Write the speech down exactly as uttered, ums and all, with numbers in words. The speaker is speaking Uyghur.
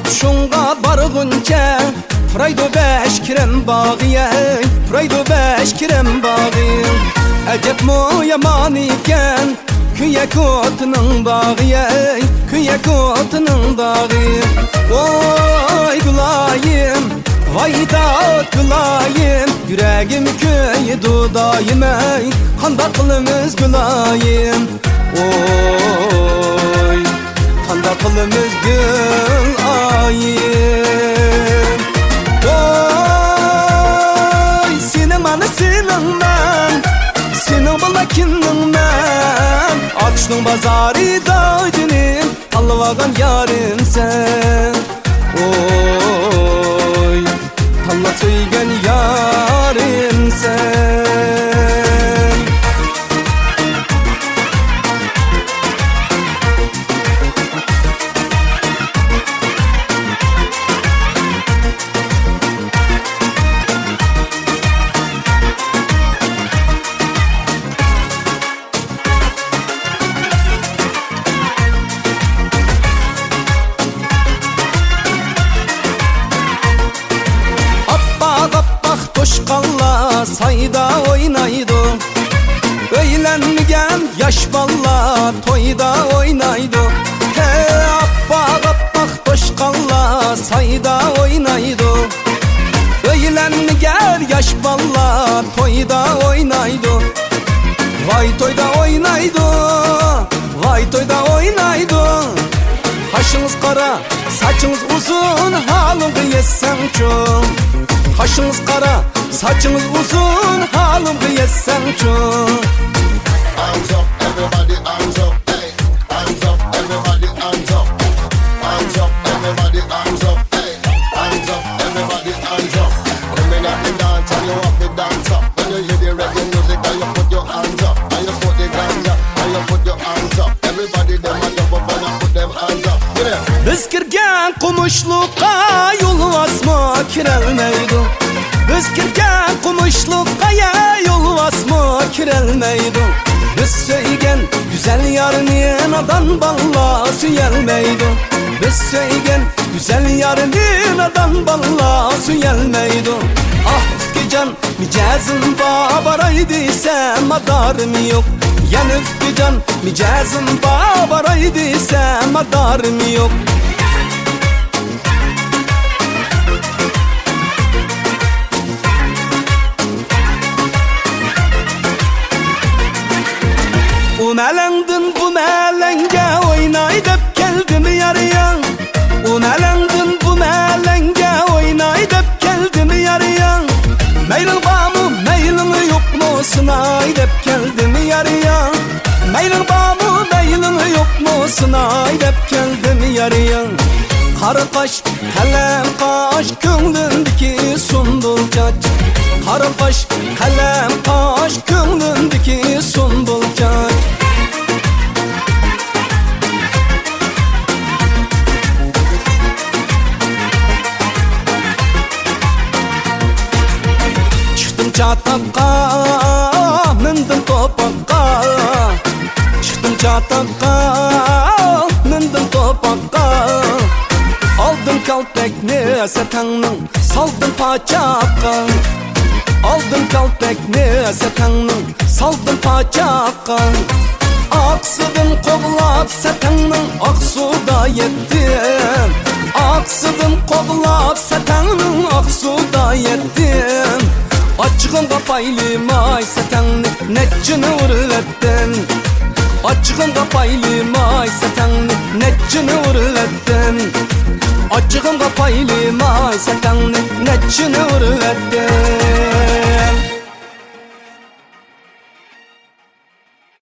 تۇشۇڭغا بارغۇنچە پۇرايدۇ بەش كىرەم باغى، ئەي، پۇرايدۇ بەش كىرەم باغى. ئەجەبمۇ يامان ئىكەن كۆيەك ئوتىنىڭ داغى، ئەي، كۆيەك ئوتىنىڭ داغى. ۋاي گۇلايىم، ۋاي داد گۇلايىم، يۈرەگىم كۆيىدۇ دائىم، ئەي، قانداق قىلىمىز گۇلايىم؟ ۋوي، قانداق قىلىمىز گۈل ئايىم؟ ۋوي، سېنىڭ مانا سېنىڭ مەن، سېنىڭ بىلەن كىمنىڭ مەن؟ ئاتۇشنىڭ بازارىدا جېنىم، تاللىۋالغان يارىمسەن. ۋوي، تاللاپ سۆيگەن يارىمسەن. ئاپئاق، ئاپئاق توشقانلار سايدا ئوينايدۇ. ئۆيلەنمىگەن ياش بالىلار تويدا ئوينايدۇ. ھە، ئاپئاق، ئاپئاق توشقانلار سايدا ئوينايدۇ. ئۆيلەنمىگەن ياش بالىلار تويدا ئوينايدۇ. ۋاي تويدا ئوينايدۇ، ۋاي تويدا ئوينايدۇ. قاشىڭىز قارا، ساچىڭىز ئۇزۇن، ھالىڭغا يەتسەڭچۇ. قاشىڭىز قارا، ساچىڭىز ئۇزۇن، ھالىڭغا يەتسەڭچۇ. Hands up, everybody, hands up, hey. Hands up, everybody, hands up. Hands up, everybody, hands up, hey. Hands up, everybody, hands up. Come in at the dance and you have to dance up. When you hear the reggae music and you put your hands up, and you put the guns up, and you put your hands up. Everybody, them a jump up and a put them hands up. Yeah. بىز كىرگەن قومۇشلۇققا يولۋاسمۇ كىرەلمەيدۇ. بىز كىرگەن قومۇشلۇققا يا يولۋاسمۇ كىرەلمەيدۇ. بىز سۆيگەن گۈزەل يارنى نادان بالىلار سۆيەلمەيدۇ. بىز سۆيگەن گۈزەل يارنى نادان بالىلار سۆيەلمەيدۇ. ئاھ، ئۇكىجان، مىجەزىم بار، باراي دېسەم مادارىم يوق. يەنە ئۇكىجان، مىجەزىم بار، باراي دېسەم مادارىم يوق. ئۇ مەلەڭدىن بۇ مەلەڭگە ئويناي دەپ كەلدىم يار يا. ئۇ مەلەڭدىن بۇ مەلەڭگە ئويناي دەپ كەلدىم يار يا. مەيلىڭ بارمۇ، مەيلىڭ يوقمۇ، سىناي دەپ كەلدىم يار يا. مەيلىڭ بارمۇ، مەيلىڭ يوقمۇ، سىناي دەپ كەلدىم يار يا. قارا قاش، قەلەم قاش، كۆڭلۈمدىكى سۇمبۇل چاچ. قارا قاش، قەلەم قاش، كۆڭلۈمدىكى سۇمبۇل چاچ. چىقتىم چاتاققا، مىندىم توپاققا. چىقتىم چاتاققا، مىندىم توپاققا. ئالدىم كالتەكنى سەتەڭنىڭ، سالدىم پاچاققا. ئالدىم كالتەكنى سەتەڭنىڭ، سالدىم پاچاققا. ئاقسۇدىن قوغلاپ سەتەڭنىڭ، ئاقسۇدا يەتتىم. ئاقسۇدىن قوغلاپ سەتەڭنىڭ، ئاقسۇدا يەتتىم. ئاچچىقىمغا پايلىماي سەتەڭنى، نەچچىنى ئۇرۇۋەتتىم. ئاچچىقىمغا پايلىماي سەتەڭنى، نەچچىنى ئۇرۇۋەتتىم. ئاچچىقىمغا پايلىماي سەتەڭنى، نەچچىنى ئۇرۇۋەتتىم.